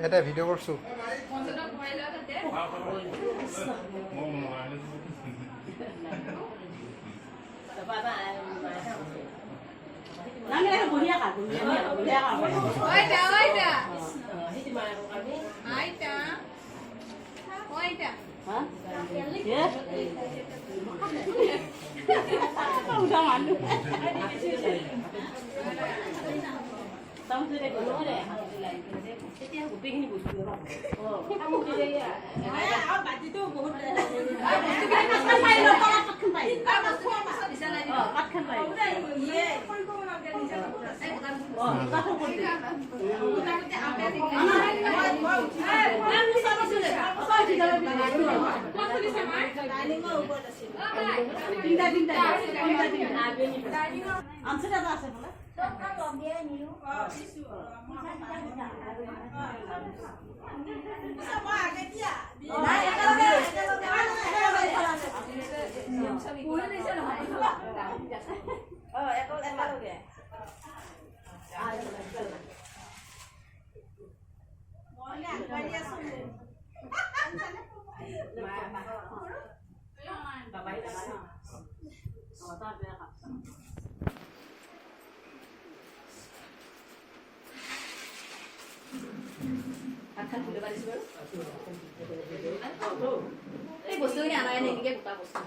এটা ভিডিঅ' কৰিছোঁ। এই বস্তুখিনি আনাই নাই নেকি গোটা বস্তু?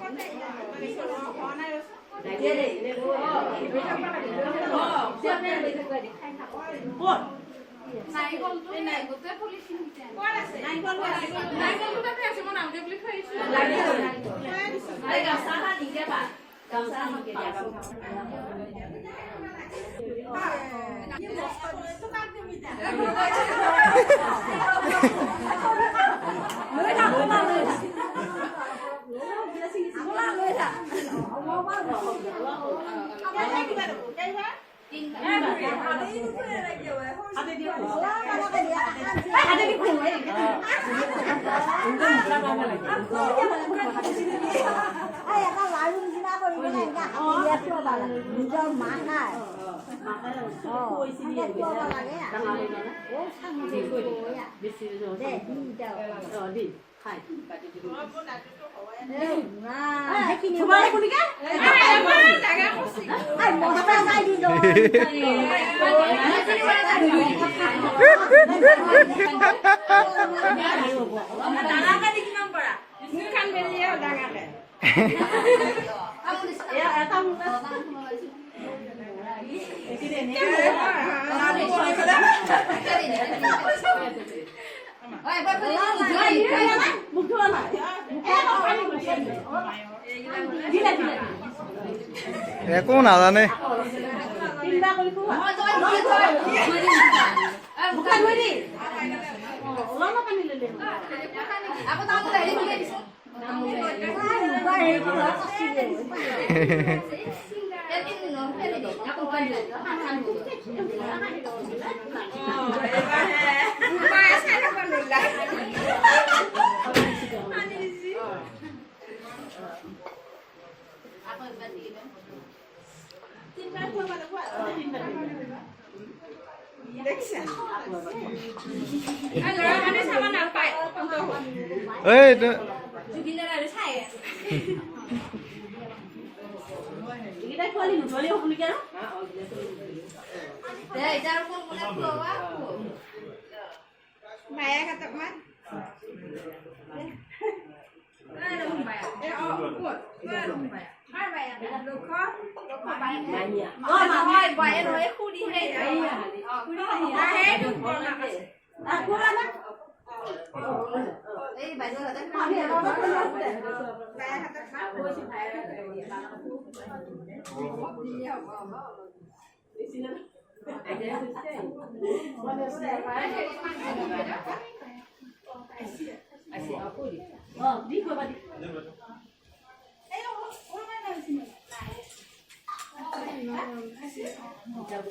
একো নাজানে। এই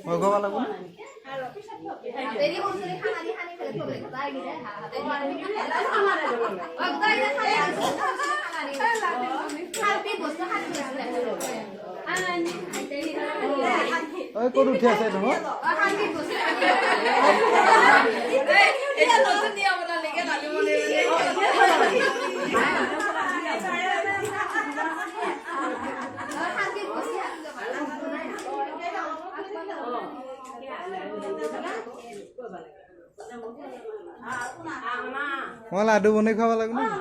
মই ক'ব লাগিব। ক'ত উঠি আছে নহয়? মই লাডু বনাই খুৱাব লাগিব নেকি?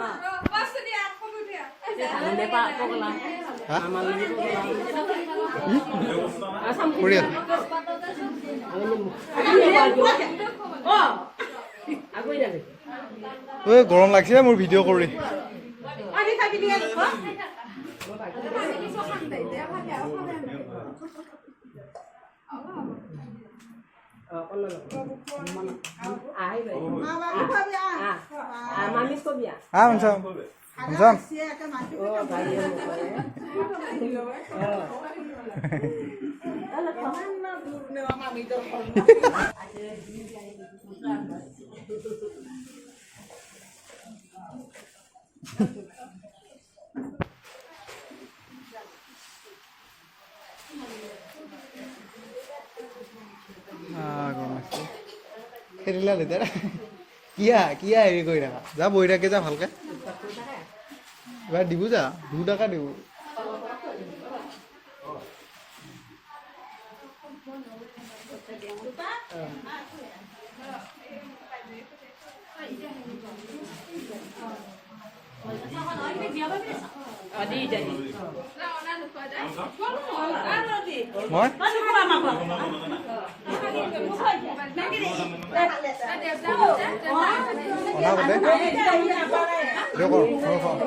হা? কৰি আছে। ঐ, গৰম লাগছে মোৰ ভিডিঅ' কৰি। হা, শুনচাম শুনচাম। গৰম লাগছে। খেলিলা লেতেৰা কিয়া কিয়া হেৰি কৰি থাকা, যা বহি থাকে, যা ভালকে। এবাৰ দিব, যা, 2 টকা দিব। মই অনা বোলে। ভিডিঅ' কৰ, মই খাওঁ।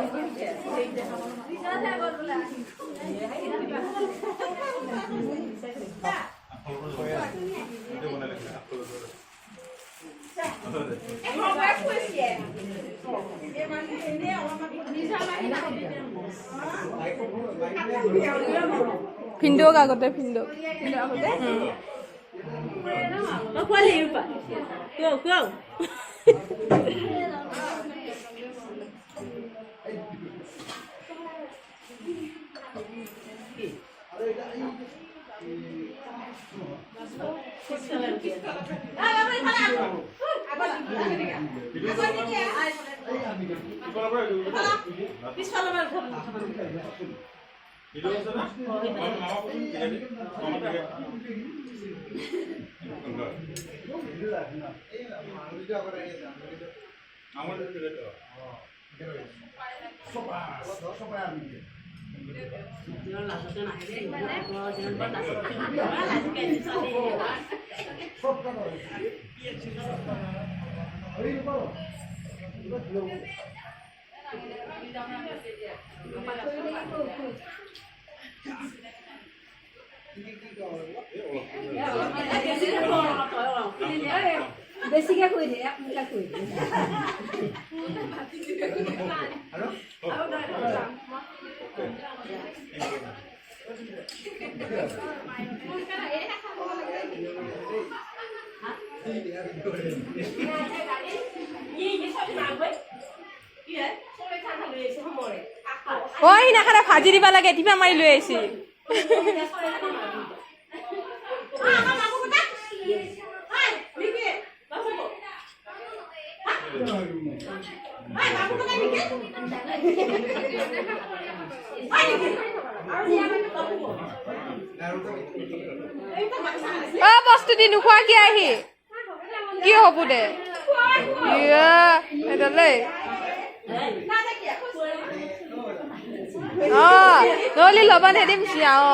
ভিনদেউক আগতে, ভিনদেউক। বেছিকে কৈ দে, এক মুঠা কৈ দে। অ, সিদিনাখনে ভাজি দিবা লাগে, টিপা মাৰি লৈ আহিছি। অ, বস্তু দি নোখোৱা কি আহি কি হ'ব দে? ইয়া, এডালে। অ, নহ'লে ল'বা নেদিম চিয়া। অ,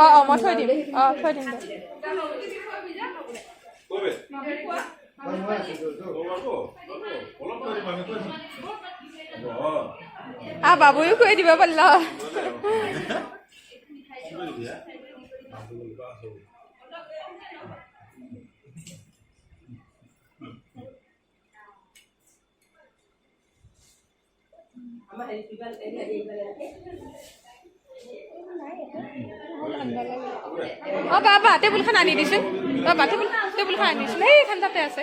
অ অ, মই থৈ দিম। অ, থৈ দিম দে। আ, বাবুও খুৱাই দিব পাৰিলা। অ বাবা, টেবুলখন আনি দিচোন। বাবা, টেবুলখন আনি দিচোন। এইখন তাতে আছে।